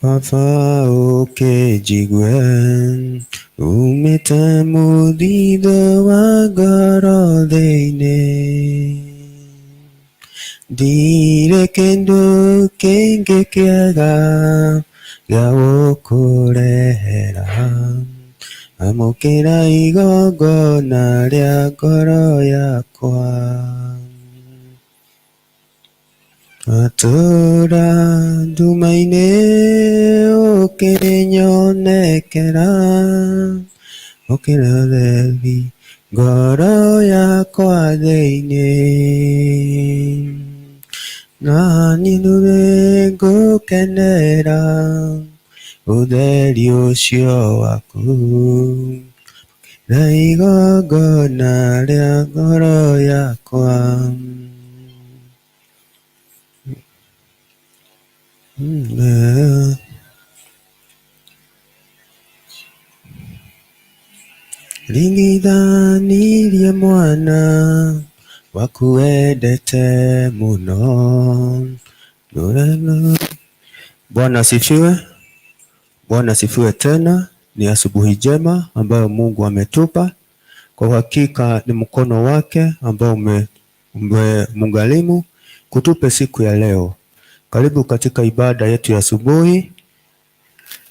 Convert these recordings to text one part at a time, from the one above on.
Baba ũkĩnjigue umĩte mũthithũ wa ngoro thĩinĩ. Ndirĩ kĩndũ kĩngĩ kĩega gĩa gũkũrehera, amũkĩra igongona rĩa ngoro yakwa. Matũũra nduma-inĩ ũkĩnyonekera, ũkĩrorethi ngoro yakwa thĩinĩ. Na niĩ nĩngũkenera ũtheri ũcio waku, na igongona rĩa ngoro yakwa. Ringithanirie mwana waku wendete mũno. Bwana asifiwe. Bwana asifiwe tena. Ni asubuhi njema ambayo Mungu ametupa. Kwa hakika ni mkono wake ambao umemugharimu kutupe siku ya leo. Karibu katika ibada yetu ya asubuhi.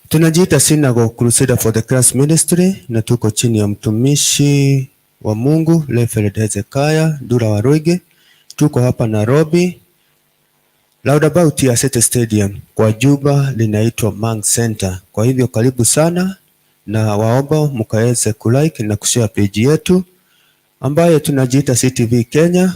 Tunajiita Synagogue Crusader for the Christ Ministry na tuko chini ya mtumishi wa Mungu Reverend Hezekiah Ndura Waruinge. Tuko hapa Nairobi, roundabout ya City Stadium kwa jumba linaitwa Mang Center. Kwa hivyo karibu sana na waomba mkaweze kulike na kushare page yetu ambayo tunajiita CTV Kenya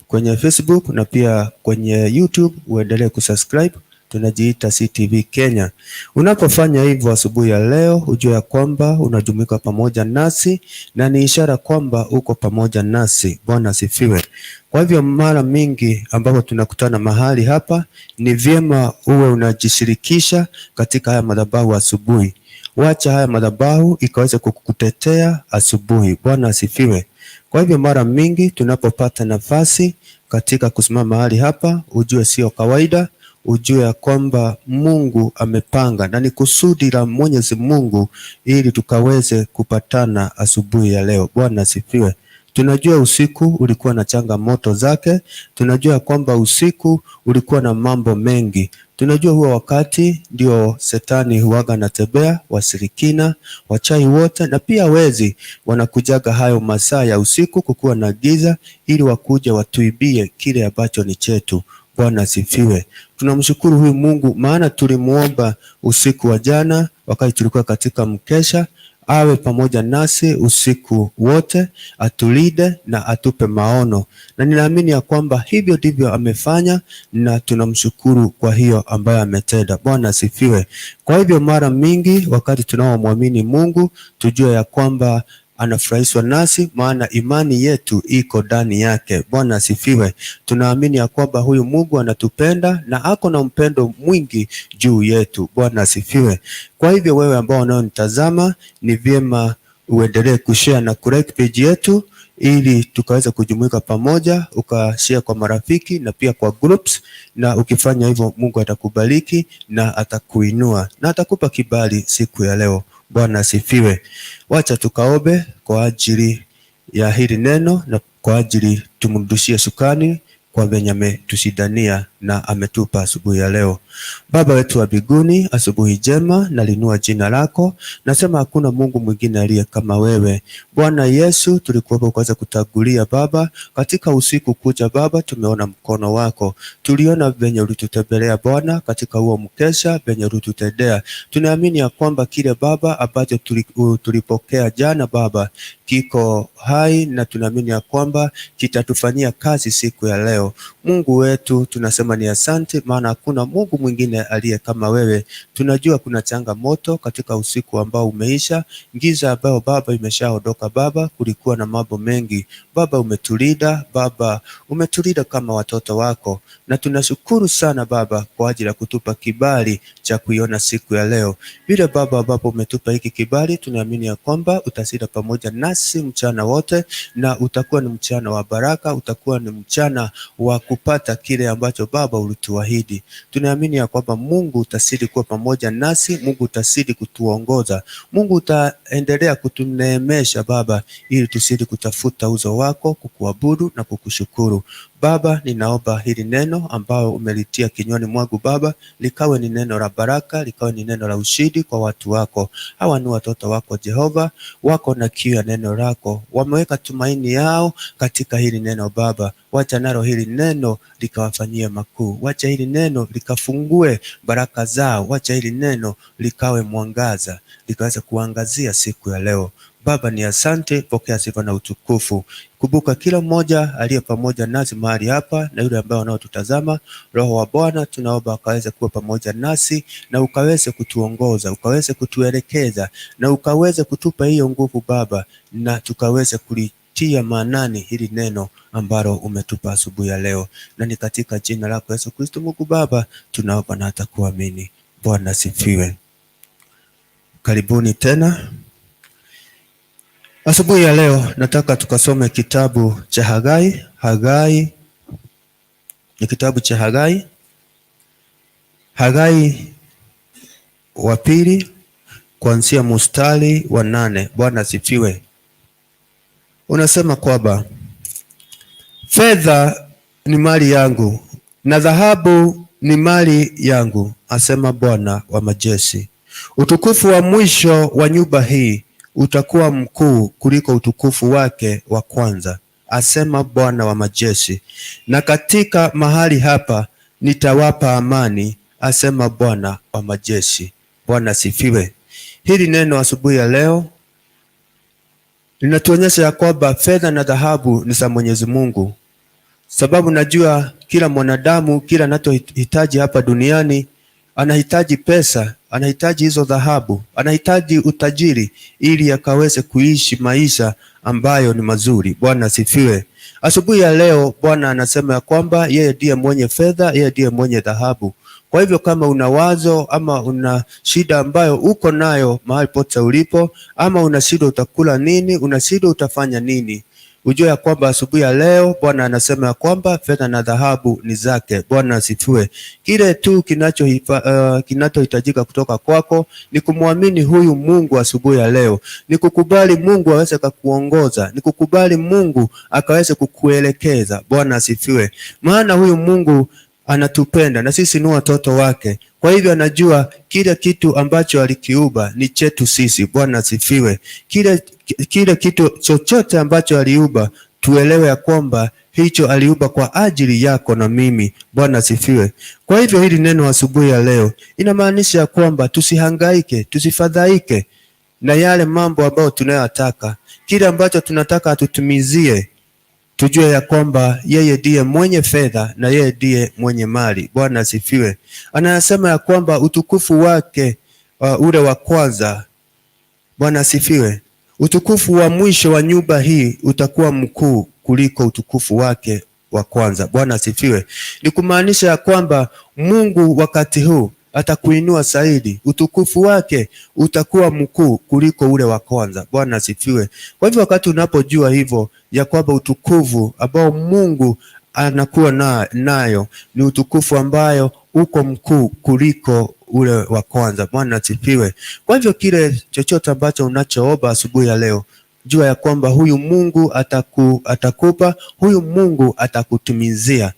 kwenye Facebook na pia kwenye YouTube, uendelee kusubscribe. Tunajiita CTV Kenya. Unapofanya hivyo asubuhi ya leo, ujue ya kwamba unajumuika pamoja nasi na ni ishara kwamba uko pamoja nasi. Bwana asifiwe. Kwa hivyo mara mingi ambapo tunakutana mahali hapa, ni vyema uwe unajishirikisha katika haya madhabahu asubuhi. Wacha haya madhabahu ikaweze kukutetea asubuhi. Bwana asifiwe. Kwa hivyo mara mingi tunapopata nafasi katika kusimama mahali hapa, ujue sio kawaida, ujue ya kwamba Mungu amepanga na ni kusudi la Mwenyezi Mungu ili tukaweze kupatana asubuhi ya leo. Bwana asifiwe. Tunajua usiku ulikuwa na changamoto zake, tunajua kwamba usiku ulikuwa na mambo mengi. Tunajua huo wakati ndio setani huwaga anatembea, washirikina, wachai wote na pia wezi wanakujaga hayo masaa ya usiku kukuwa na giza, ili wakuja watuibie kile ambacho ni chetu. Bwana asifiwe. Tunamshukuru huyu Mungu maana tulimuomba usiku wa jana wakati tulikuwa katika mkesha, awe pamoja nasi usiku wote, atulinde na atupe maono, na ninaamini ya kwamba hivyo ndivyo amefanya, na tunamshukuru kwa hiyo ambayo ametenda. Bwana asifiwe. Kwa hivyo mara mingi wakati tunaomwamini Mungu tujue ya kwamba anafurahishwa nasi, maana imani yetu iko ndani yake. Bwana asifiwe. Tunaamini ya kwamba huyu Mungu anatupenda na ako na mpendo mwingi juu yetu. Bwana asifiwe. Kwa hivyo wewe ambao unaonitazama, ni vyema uendelee kushare na kulike page yetu ili tukaweza kujumuika pamoja, ukashare kwa marafiki na pia kwa groups, na ukifanya hivyo Mungu atakubariki na atakuinua na atakupa kibali siku ya leo. Bwana asifiwe. Wacha tukaombe kwa ajili ya hili neno na kwa ajili tumrudishie shukrani kwa venye ametushindania na ametupa asubuhi ya leo. Baba wetu wa mbinguni, asubuhi njema, nalinua jina lako, nasema hakuna Mungu mwingine aliye kama wewe. Bwana Yesu, tulikuomba ukaweza kutangulia Baba katika usiku kucha. Baba, tumeona mkono wako, tuliona venye ulitutembelea Bwana katika huo mkesha, venye ulitutendea. Tunaamini ya kwamba kile Baba ambacho tulipokea jana Baba kiko hai, na tunaamini ya kwamba kitatufanyia kazi siku ya leo. Mungu wetu, tunasema ni asante, maana hakuna Mungu mwingine aliye kama wewe. Tunajua kuna changamoto katika usiku ambao umeisha, giza ambayo Baba imeshaondoka Baba, kulikuwa na mambo mengi Baba, umetulinda Baba, umetulinda kama watoto wako, na tunashukuru sana Baba kwa ajili ya kutupa kibali cha kuiona siku ya leo. Vile Baba ambapo umetupa hiki kibali, tunaamini ya kwamba utashinda pamoja nasi mchana wote, na utakuwa ni mchana wa baraka, utakuwa ni mchana wa kupata kile ambacho Baba ulituahidi. Tunaamini ya kwamba Mungu utazidi kuwa pamoja nasi, Mungu utazidi kutuongoza, Mungu utaendelea kutuneemesha Baba, ili tuzidi kutafuta uso wako, kukuabudu na kukushukuru. Baba, ninaomba hili neno ambalo umelitia kinywani mwangu Baba, likawe ni neno la baraka, likawe ni neno la ushindi kwa watu wako. Hawa ni watoto wako Jehova, wako na kiu ya neno lako, wameweka tumaini yao katika hili neno Baba. Wacha nalo hili neno likawafanyie makuu, wacha hili neno likafungue baraka zao, wacha hili neno likawe mwangaza, likaweza kuangazia siku ya leo. Baba ni asante, pokea sifa na utukufu. Kumbuka kila mmoja aliye pamoja nasi mahali hapa na yule ambaye wanaotutazama. Roho wa Bwana tunaomba akaweze kuwa pamoja nasi na ukaweze kutuongoza, ukaweze kutuelekeza na ukaweze kutupa hiyo nguvu Baba, na tukaweze kulitia maanani hili neno ambalo umetupa asubuhi ya leo, na ni katika jina lako Yesu Kristo Mungu Baba tunaomba na hata kuamini. Bwana sifiwe. Karibuni tena. Asubuhi ya leo nataka tukasome kitabu cha Hagai. Hagai ni kitabu cha Hagai, Hagai wa pili kuanzia mstari wa 8. Bwana asifiwe. Unasema kwamba fedha ni mali yangu na dhahabu ni mali yangu, asema Bwana wa majeshi. Utukufu wa mwisho wa nyumba hii utakuwa mkuu kuliko utukufu wake wa kwanza, asema Bwana wa majeshi. Na katika mahali hapa nitawapa amani, asema Bwana wa majeshi. Bwana sifiwe. Hili neno asubuhi ya leo linatuonyesha ya kwamba fedha na dhahabu ni za Mwenyezi Mungu, sababu najua kila mwanadamu kila anachohitaji hapa duniani anahitaji pesa, anahitaji hizo dhahabu, anahitaji utajiri ili akaweze kuishi maisha ambayo ni mazuri. Bwana asifiwe. Asubuhi ya leo Bwana anasema ya kwamba yeye ndiye mwenye fedha, yeye ndiye mwenye dhahabu. Kwa hivyo kama una wazo ama una shida ambayo uko nayo mahali pote ulipo, ama una shida utakula nini, una shida utafanya nini, ujue ya kwamba asubuhi ya leo Bwana anasema ya kwamba fedha na dhahabu ni zake. Bwana asifiwe. Kile tu kinachohitajika kutoka kwako ni kumwamini huyu Mungu asubuhi ya leo, ni kukubali Mungu aweze kukuongoza, ni kukubali Mungu akaweze kukuelekeza. Bwana asifiwe. Maana huyu Mungu anatupenda na sisi ni watoto wake. Kwa hivyo anajua kile kitu ambacho alikiuba ni chetu sisi. Bwana asifiwe. Kile kitu chochote ambacho aliuba, tuelewe ya kwamba hicho aliuba kwa ajili yako na mimi. Bwana asifiwe. Kwa hivyo hili neno asubuhi ya leo inamaanisha ya kwamba tusihangaike, tusifadhaike na yale mambo ambayo tunayotaka. Kile ambacho tunataka atutumizie, tujue ya kwamba yeye ndiye mwenye fedha na yeye ndiye mwenye mali. Bwana asifiwe. Anasema ya kwamba utukufu wake ule wa kwanza, Bwana asifiwe, utukufu wa mwisho wa nyumba hii utakuwa mkuu kuliko utukufu wake wa kwanza. Bwana asifiwe. Ni kumaanisha ya kwamba Mungu wakati huu atakuinua zaidi, utukufu wake utakuwa mkuu kuliko ule wa kwanza. Bwana asifiwe. Kwa hivyo wakati unapojua hivyo ya kwamba utukufu ambao Mungu anakuwa nayo ni utukufu ambayo uko mkuu kuliko ule wa kwanza. Bwana asifiwe. Kwa hivyo kile chochote ambacho unachoomba asubuhi ya leo, jua ya kwamba huyu Mungu atakupa, huyu Mungu atakutimizia.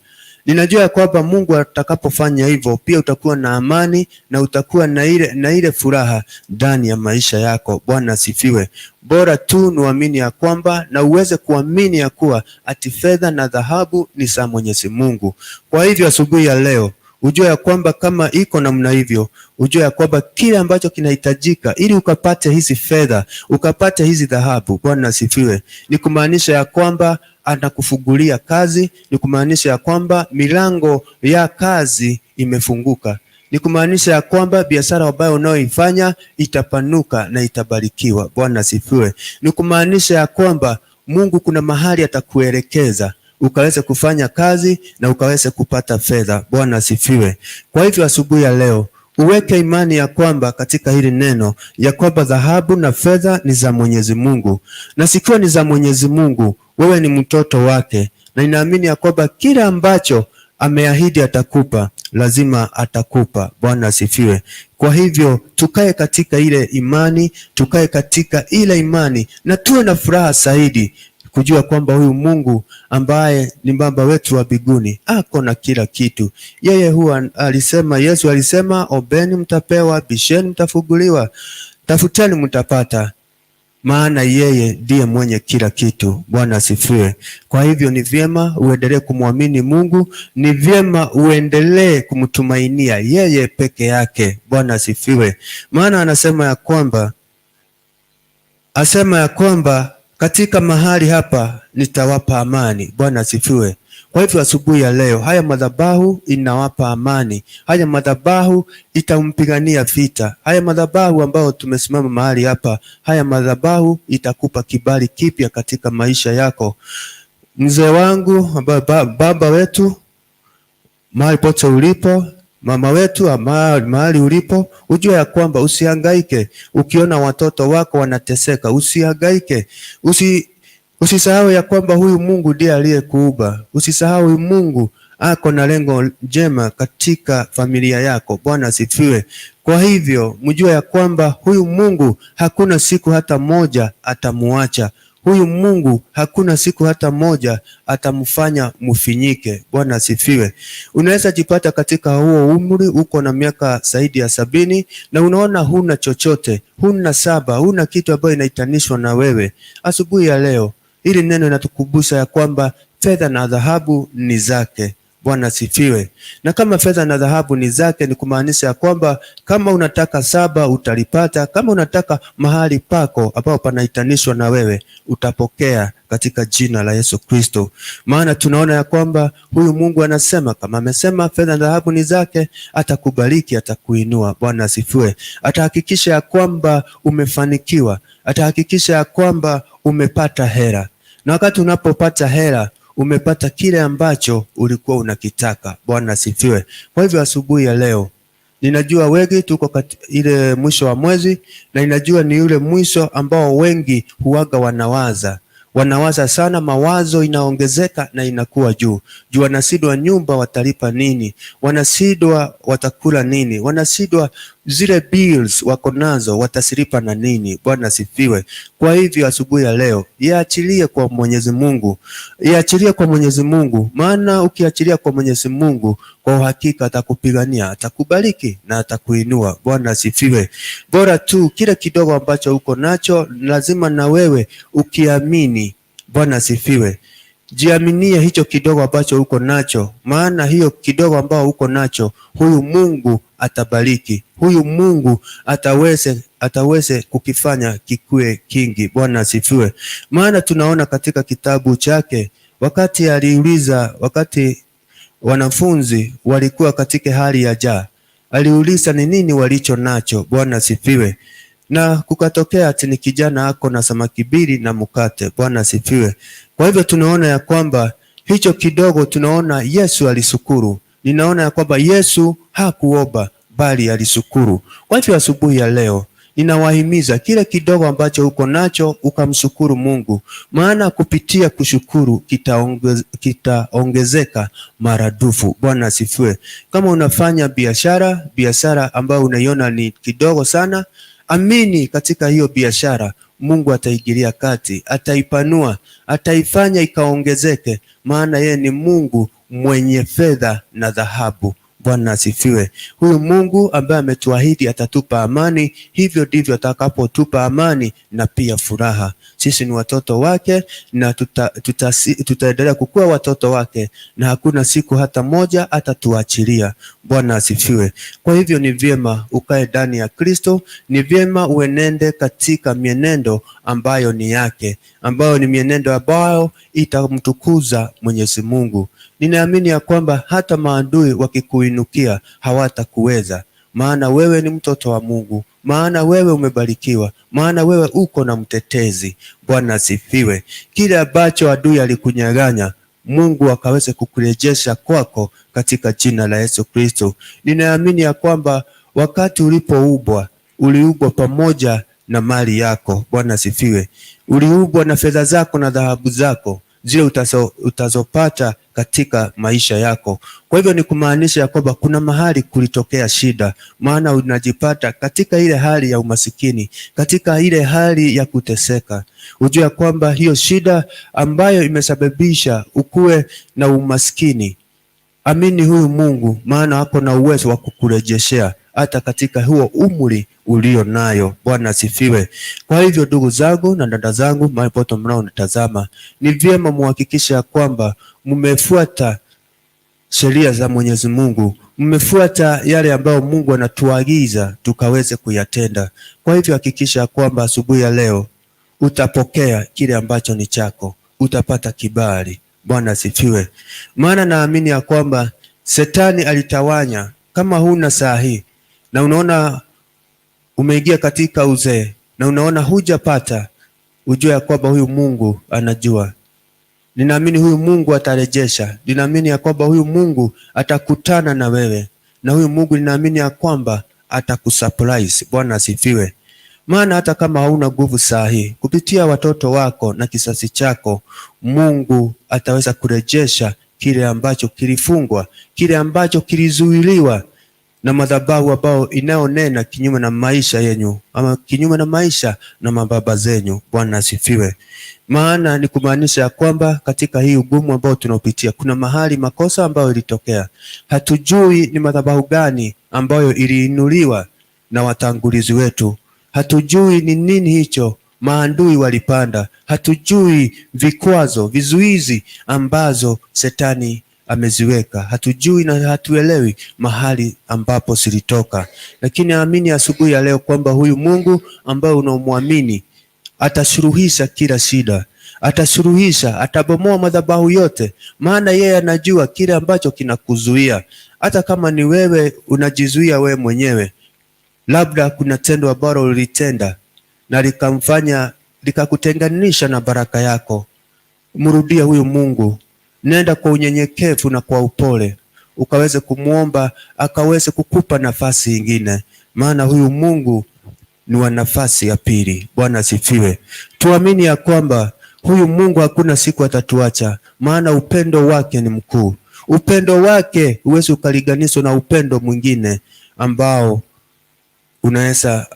Ninajua ya kwamba Mungu atakapofanya hivyo pia utakuwa na amani na utakuwa na ile furaha ndani ya maisha yako. Bwana asifiwe. Bora tu niamini ya kwamba na uweze kuamini ya kuwa ati fedha na dhahabu ni za Mwenyezi Mungu. Kwa hivyo asubuhi ya leo ujue ya kwamba kama iko namna hivyo, ujue ya kwamba kile ambacho kinahitajika ili ukapate hizi fedha, ukapate hizi dhahabu, Bwana asifiwe, ni kumaanisha ya kwamba anakufungulia kazi, ni kumaanisha ya kwamba milango ya kazi imefunguka, ni kumaanisha ya kwamba biashara ambayo unayoifanya itapanuka na itabarikiwa. Bwana asifiwe. Ni kumaanisha ya kwamba Mungu kuna mahali atakuelekeza ukaweze kufanya kazi na ukaweze kupata fedha. Bwana asifiwe. Kwa hivyo asubuhi ya leo uweke imani ya kwamba katika hili neno ya kwamba dhahabu na fedha ni za Mwenyezi Mungu, na sikiwa ni za Mwenyezi Mungu, wewe ni mtoto wake, Na ninaamini ya kwamba kila ambacho ameahidi atakupa, lazima atakupa. Bwana asifiwe. Kwa hivyo tukae katika ile imani, tukae katika ile imani na tuwe na furaha zaidi kujua kwamba huyu Mungu ambaye ni Baba wetu wa mbinguni ako na kila kitu. Yeye huwa alisema, Yesu alisema, ombeni mtapewa, bisheni mtafunguliwa, tafuteni mtapata, maana yeye ndiye mwenye kila kitu. Bwana asifiwe. Kwa hivyo ni vyema uendelee kumwamini Mungu, ni vyema uendelee kumtumainia yeye peke yake. Bwana asifiwe. Maana anasema ya kwamba, asema ya kwamba katika mahali hapa nitawapa amani. Bwana asifiwe. Kwa hivyo asubuhi ya leo, haya madhabahu inawapa amani, haya madhabahu itampigania vita, haya madhabahu ambayo tumesimama mahali hapa, haya madhabahu itakupa kibali kipya katika maisha yako. Mzee wangu ambaye baba wetu, mahali pote ulipo, mama wetu mahali ulipo, ujue ya kwamba usihangaike ukiona watoto wako wanateseka, usihangaike, usisahau ya kwamba huyu Mungu ndiye aliyekuumba. Usisahau huyu Mungu ako na lengo njema katika familia yako. Bwana asifiwe. Kwa hivyo mjue ya kwamba huyu Mungu hakuna siku hata moja atamuacha. Huyu Mungu hakuna siku hata moja atamfanya mufinyike. Bwana asifiwe. Unaweza jipata katika huo umri, uko na miaka zaidi ya 70 na unaona huna chochote, huna saba, huna kitu ambayo inaitanishwa na wewe. Asubuhi ya leo hili neno linatukumbusha ya kwamba fedha na dhahabu ni zake. Bwana asifiwe. Na kama fedha na dhahabu ni zake, ni kumaanisha ya kwamba kama unataka saba utalipata, kama unataka mahali pako ambapo panaitanishwa na wewe utapokea katika jina la Yesu Kristo. Maana tunaona ya kwamba huyu Mungu anasema, kama amesema fedha na dhahabu ni zake, atakubariki, atakuinua. Bwana asifiwe. Atahakikisha ya kwamba umefanikiwa, atahakikisha ya kwamba umepata hera. Na wakati unapopata hera, umepata kile ambacho ulikuwa unakitaka. Bwana asifiwe. Kwa hivyo asubuhi ya leo, ninajua wengi tuko ile mwisho wa mwezi, na ninajua ni yule mwisho ambao wengi huwaga wanawaza. Wanawaza sana, mawazo inaongezeka na inakuwa juu. Juu wanasidwa nyumba watalipa nini? Wanasidwa watakula nini? Wanasidwa zile bills wako nazo watasilipa na nini? Bwana asifiwe. Kwa hivyo asubuhi ya leo, iachilie kwa Mwenyezi Mungu. Iachilie kwa Mwenyezi Mungu, maana ukiachilia kwa Mwenyezi Mungu, kwa uhakika atakupigania, atakubariki na atakuinua. Bwana asifiwe. Bora tu kile kidogo ambacho uko nacho, lazima na wewe ukiamini. Bwana asifiwe. Jiaminie hicho kidogo ambacho uko nacho, maana hiyo kidogo ambao uko nacho, huyu Mungu atabariki, huyu Mungu ataweze kukifanya kikue kingi. Bwana asifiwe. Maana tunaona katika kitabu chake, wakati aliuliza, wakati wanafunzi walikuwa katika hali ya njaa, aliuliza ni nini walicho nacho. Bwana asifiwe. Na kukatokea ati ni kijana ako na samaki mbili na mkate. Bwana asifiwe. Kwa hivyo tunaona ya kwamba hicho kidogo, tunaona Yesu alishukuru. Ninaona ya kwamba Yesu hakuomba bali alishukuru. Kwa hivyo asubuhi ya leo ninawahimiza kile kidogo ambacho uko nacho ukamshukuru Mungu, maana kupitia kushukuru kitaongezeka maradufu. Bwana asifiwe. Kama unafanya biashara, biashara ambayo unaiona ni kidogo sana, amini katika hiyo biashara Mungu ataingilia kati, ataipanua, ataifanya ikaongezeke, maana yeye ni Mungu mwenye fedha na dhahabu. Bwana asifiwe. Huyu Mungu ambaye ametuahidi atatupa amani, hivyo ndivyo atakapotupa amani na pia furaha. Sisi ni watoto wake na tutaendelea kukua watoto wake, na hakuna siku hata moja atatuachilia. Bwana asifiwe. Kwa hivyo ni vyema ukae ndani ya Kristo, ni vyema uenende katika mienendo ambayo ni yake, ambayo ni mienendo ambayo itamtukuza Mwenyezi Mungu. Ninaamini ya kwamba hata maadui wakikuinukia hawatakuweza, maana wewe ni mtoto wa Mungu, maana wewe umebarikiwa, maana wewe uko na mtetezi. Bwana asifiwe. Kile ambacho adui alikunyang'anya, Mungu akaweze kukurejesha kwako katika jina la Yesu Kristo. Ninaamini ya kwamba wakati ulipoubwa, uliubwa pamoja na mali yako. Bwana asifiwe. Uliubwa na fedha zako na dhahabu zako, zile utazopata katika maisha yako. Kwa hivyo ni kumaanisha ya kwamba kuna mahali kulitokea shida, maana unajipata katika ile hali ya umasikini, katika ile hali ya kuteseka. Ujue kwamba hiyo shida ambayo imesababisha ukuwe na umasikini, amini huyu Mungu, maana ako na uwezo wa kukurejeshea hata katika huo umri ulio nayo. Bwana asifiwe. Kwa hivyo ndugu zangu na dada zangu, mahali pote mnaonitazama, ni vyema muhakikishe ya kwamba mmefuata sheria za Mwenyezi Mungu, mmefuata yale ambayo Mungu anatuagiza tukaweze kuyatenda. Kwa hivyo hakikisha kwamba asubuhi ya leo utapokea kile ambacho ni chako, utapata kibali. Bwana asifiwe. Maana naamini ya kwamba Shetani alitawanya, kama huna saa hii na unaona umeingia katika uzee na unaona hujapata, ujue ya kwamba huyu Mungu anajua. Ninaamini huyu Mungu atarejesha. Ninaamini ya kwamba huyu Mungu atakutana na wewe, na huyu Mungu ninaamini ya kwamba atakusurprise. Bwana asifiwe. Maana hata kama hauna nguvu saa hii, kupitia watoto wako na kisasi chako, Mungu ataweza kurejesha kile ambacho kilifungwa, kile ambacho kilizuiliwa na madhabahu ambao inayonena kinyume na maisha yenyu ama kinyume na maisha na mababa zenyu. Bwana asifiwe. Maana ni kumaanisha ya kwamba katika hii ugumu ambao tunaopitia, kuna mahali makosa ambayo ilitokea, hatujui ni madhabahu gani ambayo iliinuliwa na watangulizi wetu, hatujui ni nini hicho maadui walipanda, hatujui vikwazo, vizuizi ambazo shetani ameziweka, hatujui na hatuelewi mahali ambapo zilitoka, lakini amini asubuhi ya leo kwamba huyu Mungu ambaye unamwamini atasuluhisha kila shida, atasuluhisha, atabomoa madhabahu yote, maana yeye anajua kile ambacho kinakuzuia. Hata kama ni wewe unajizuia wewe mwenyewe, labda kuna tendo ambalo ulitenda na likamfanya likakutenganisha na baraka yako, mrudie huyu Mungu. Nenda kwa unyenyekevu na kwa upole, ukaweze kumwomba akaweze kukupa nafasi ingine, maana huyu Mungu ni wa nafasi ya pili. Bwana asifiwe. Tuamini ya kwamba huyu Mungu hakuna siku atatuacha, maana upendo wake ni mkuu. Upendo wake huwezi ukalinganishwa na upendo mwingine ambao unaweza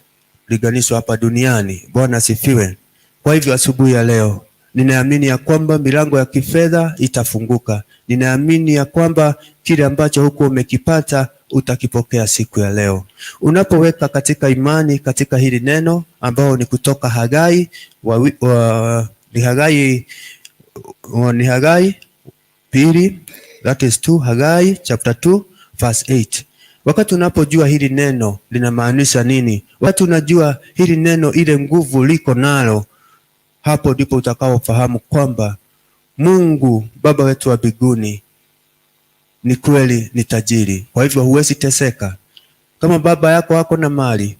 linganishwa hapa duniani. Bwana asifiwe. Kwa hivyo asubuhi ya leo ninaamini ya kwamba milango ya kifedha itafunguka. Ninaamini ya kwamba kile ambacho huko umekipata utakipokea siku ya leo. Unapoweka katika imani katika hili neno ambao ni kutoka Hagai ni Hagai, ni Hagai pili, that is 2, Hagai chapter 2 verse 8. Wakati unapojua hili neno linamaanisha nini, wakati unajua hili neno ile nguvu liko nalo, hapo ndipo utakaofahamu kwamba Mungu Baba wetu wa mbinguni ni kweli ni tajiri. Kwa hivyo huwezi teseka. Kama baba yako ako na mali,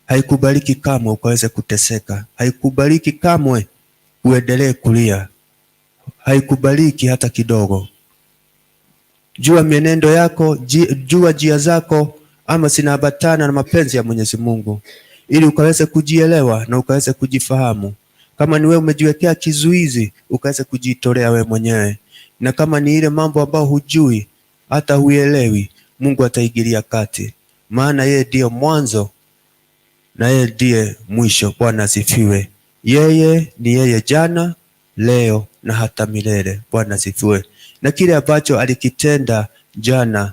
haikubaliki kamwe ukaweze kuteseka, haikubaliki kamwe uendelee kulia, haikubaliki hata kidogo. Jua mienendo yako, jua njia zako ama zinaambatana na mapenzi ya Mwenyezi Mungu, ili ukaweze kujielewa na ukaweze kujifahamu. Kama ni wewe umejiwekea kizuizi, ukaweze kujitolea wewe mwenyewe, na kama ni ile mambo ambayo hujui hata huielewi, Mungu ataingilia kati, maana yeye ndiyo mwanzo na yeye ndiye mwisho. Bwana asifiwe. Yeye ni yeye jana, leo na hata milele. Bwana asifiwe. Na kile ambacho alikitenda jana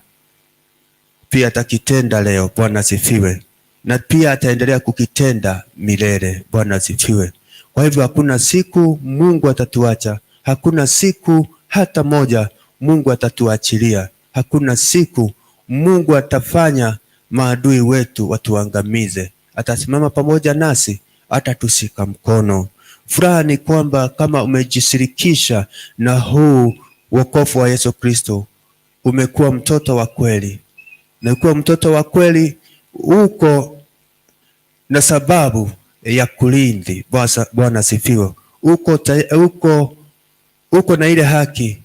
pia atakitenda leo. Bwana asifiwe. Na pia ataendelea kukitenda milele. Bwana asifiwe. Kwa hivyo hakuna siku Mungu atatuacha, hakuna siku hata moja Mungu atatuachilia, hakuna siku Mungu atafanya maadui wetu watuangamize. Atasimama pamoja nasi, atatushika mkono. Furaha ni kwamba kama umejishirikisha na huu wokovu wa Yesu Kristo, umekuwa mtoto wa kweli, na kuwa mtoto wa kweli uko na sababu ya kulindi. Bwana asifiwe. Uko na ile haki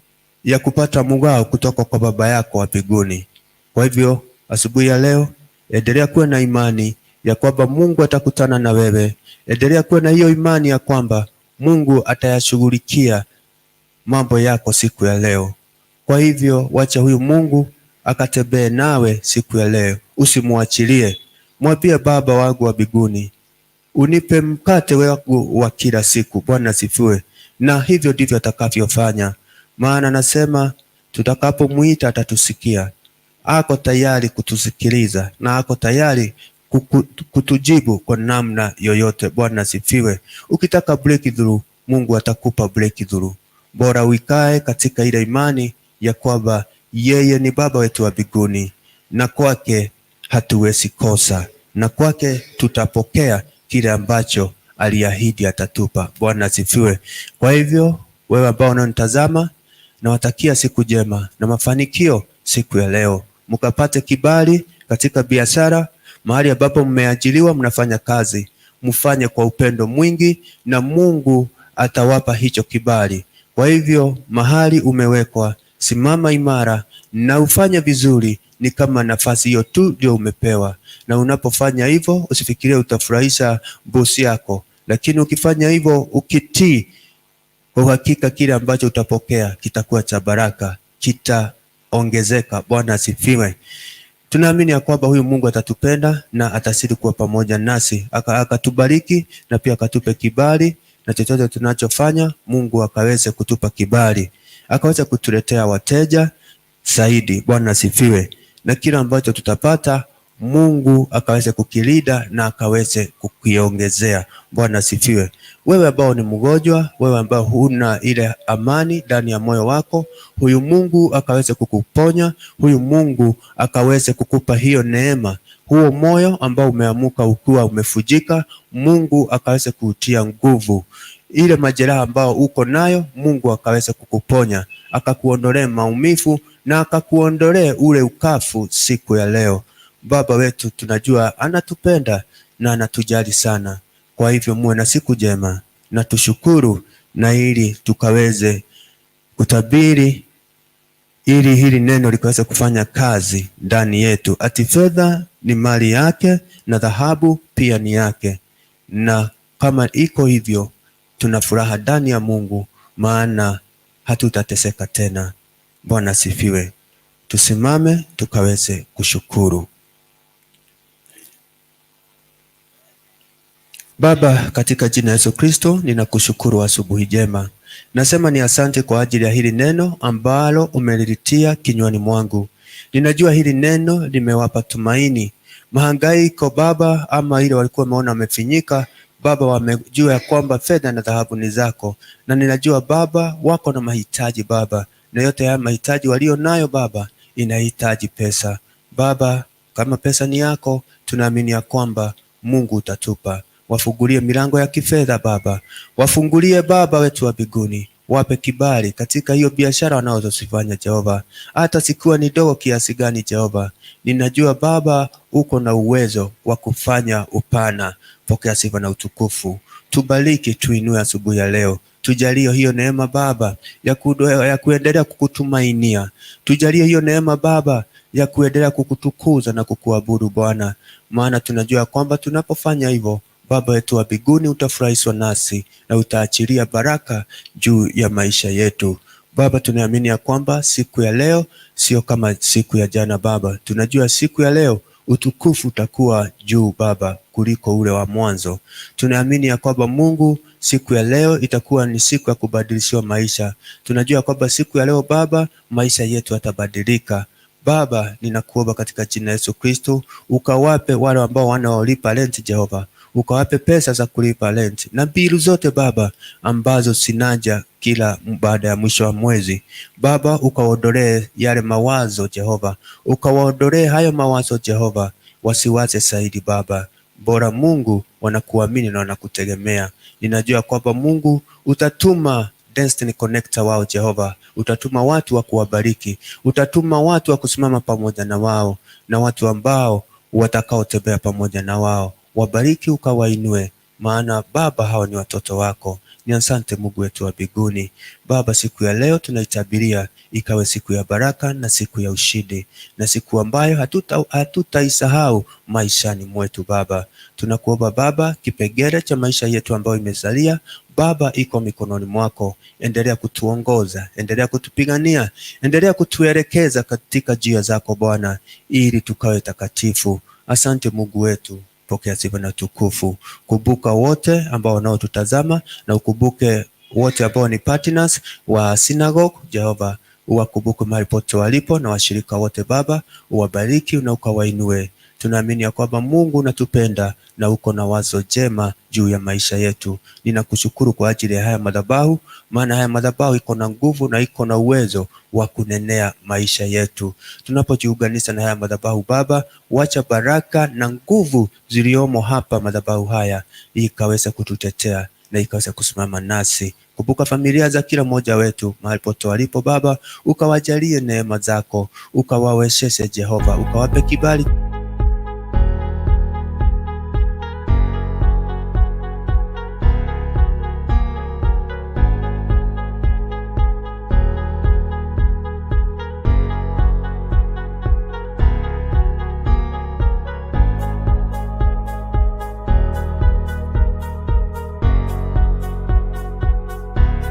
ya kupata mgao kutoka kwa Baba yako wa mbinguni. Kwa hivyo asubuhi ya leo, endelea kuwa na imani ya kwamba Mungu atakutana na wewe. Endelea kuwa na hiyo imani ya kwamba Mungu atayashughulikia mambo yako siku ya leo. Kwa hivyo wacha huyu Mungu akatembee nawe siku ya leo, usimwachilie. Mwambie Baba wangu wa mbinguni, unipe mkate wangu wa kila siku. Bwana asifiwe. Na hivyo ndivyo atakavyofanya, maana nasema tutakapomwita atatusikia. Ako tayari kutusikiliza na ako tayari kutujibu kwa namna yoyote. Bwana asifiwe. Ukitaka breakthrough, Mungu atakupa breakthrough. Bora uikae katika ile imani ya kwamba yeye ni Baba wetu wa mbinguni na kwake hatuwezi kosa, na kwake tutapokea kile ambacho aliahidi atatupa. Bwana asifiwe. Kwa hivyo wewe ambao unanitazama, nawatakia siku njema na mafanikio siku ya leo, mkapate kibali katika biashara, mahali ambapo mmeajiriwa, mnafanya kazi, mfanye kwa upendo mwingi na Mungu atawapa hicho kibali. Kwa hivyo mahali umewekwa, simama imara na ufanye vizuri, ni kama nafasi hiyo tu ndio umepewa. Na unapofanya hivyo, usifikirie utafurahisha bosi yako, lakini ukifanya hivyo ukitii, kwa uhakika kile ambacho utapokea kitakuwa cha baraka, kitaongezeka. Bwana asifiwe. Tunaamini ya kwamba huyu Mungu atatupenda na atazidi kuwa pamoja nasi, akatubariki na pia akatupe kibali, na chochote tunachofanya Mungu akaweze kutupa kibali, akaweze kutuletea wateja zaidi. Bwana asifiwe. Na kila ambacho tutapata Mungu akaweze kukilinda na akaweze kukiongezea. Bwana asifiwe. Wewe ambao ni mgonjwa, wewe ambao huna ile amani ndani ya moyo wako, huyu Mungu akaweze kukuponya, huyu Mungu akaweze kukupa hiyo neema. Huo moyo ambao umeamuka ukiwa umefujika, Mungu akaweze kuutia nguvu. Ile majeraha ambao uko nayo, Mungu akaweze kukuponya, akakuondolee maumivu na akakuondolee ule ukafu siku ya leo. Baba wetu tunajua anatupenda na anatujali sana. Kwa hivyo muwe na siku njema na tushukuru, na ili tukaweze kutabiri, ili hili neno likaweze kufanya kazi ndani yetu, ati fedha ni mali yake na dhahabu pia ni yake. Na kama iko hivyo, tuna furaha ndani ya Mungu, maana hatutateseka tena. Bwana asifiwe. Tusimame tukaweze kushukuru. Baba, katika jina Yesu Kristo, ninakushukuru asubuhi njema. Nasema ni asante kwa ajili ya hili neno ambalo umelilitia kinywani mwangu. Ninajua hili neno limewapa tumaini. Mahangaiko Baba, ama ile walikuwa wameona wamefinyika Baba, wamejua ya kwamba fedha na dhahabu ni zako, na ninajua Baba wako na mahitaji Baba, na yote haya mahitaji walio nayo Baba inahitaji pesa. Baba, kama pesa ni yako, tunaamini ya kwamba Mungu utatupa. Wafungulie milango ya kifedha Baba, wafungulie Baba wetu wa mbinguni, wape kibali katika hiyo biashara wanazozifanya Jehova, hata sikiwa ni dogo kiasi gani Jehova, ninajua Baba uko na uwezo wa kufanya upana. Pokea sifa na utukufu, tubariki, tuinue asubuhi ya leo. Tujalie hiyo neema Baba ya kuendelea kukutumainia. Tujalie hiyo neema Baba ya kuendelea kukutukuza na kukuabudu Bwana, maana tunajua kwamba tunapofanya hivyo Baba wetu wa mbinguni utafurahishwa nasi na utaachilia baraka juu ya maisha yetu. Baba, tunaamini ya kwamba siku ya leo sio kama siku ya jana Baba. Tunajua siku ya leo utukufu utakuwa juu Baba kuliko ule wa mwanzo. Tunaamini ya kwamba Mungu, siku ya leo itakuwa ni siku ya kubadilishiwa maisha. Tunajua kwamba siku ya leo Baba, maisha yetu yatabadilika. Baba, ninakuomba katika jina Yesu Kristo, ukawape wale ambao wanaolipa rent Jehova, ukawape pesa za kulipa rent na bilu zote Baba ambazo sinaja kila baada ya mwisho wa mwezi Baba, ukawaondolee yale mawazo Jehova, ukawaondolee hayo mawazo Jehova, wasiwaze zaidi Baba. Bora Mungu wanakuamini na wanakutegemea. Ninajua kwamba Mungu utatuma Destiny Connector wao Jehova, utatuma watu wa kuwabariki, utatuma watu wa kusimama pamoja na wao na watu ambao watakaotembea pamoja na wao. Wabariki ukawainue, maana Baba hao ni watoto wako. Ni asante Mungu wetu wa mbinguni. Baba, siku ya leo tunaitabiria ikawe siku ya baraka na siku ya ushindi na siku ambayo hatutaisahau maishani mwetu. Baba, tunakuomba Baba, kipengele cha maisha yetu ambayo imesalia Baba iko mikononi mwako. Endelea kutuongoza, endelea kutupigania, endelea kutuelekeza katika njia zako Bwana, ili tukawe takatifu. Asante Mungu wetu, pokea sifa na tukufu. Kumbuka wote ambao wanaotutazama na ukumbuke wote ambao ni partners wa synagogue. Jehova, uwakumbuke mahali pote walipo na washirika wote Baba, uwabariki na ukawainue. Tunaamini ya kwamba Mungu unatupenda na uko na wazo jema juu ya maisha yetu. Ninakushukuru kwa ajili ya haya madhabahu, maana haya madhabahu iko na nguvu na iko na uwezo wa kunenea maisha yetu. Tunapojiunganisha na haya madhabahu Baba, wacha baraka na nguvu ziliomo hapa madhabahu haya ikaweza kututetea na ikaweza kusimama nasi. Kumbuka familia za kila mmoja wetu mahali pote walipo Baba, ukawajalie neema zako, ukawawezeshe Jehova, ukawape kibali.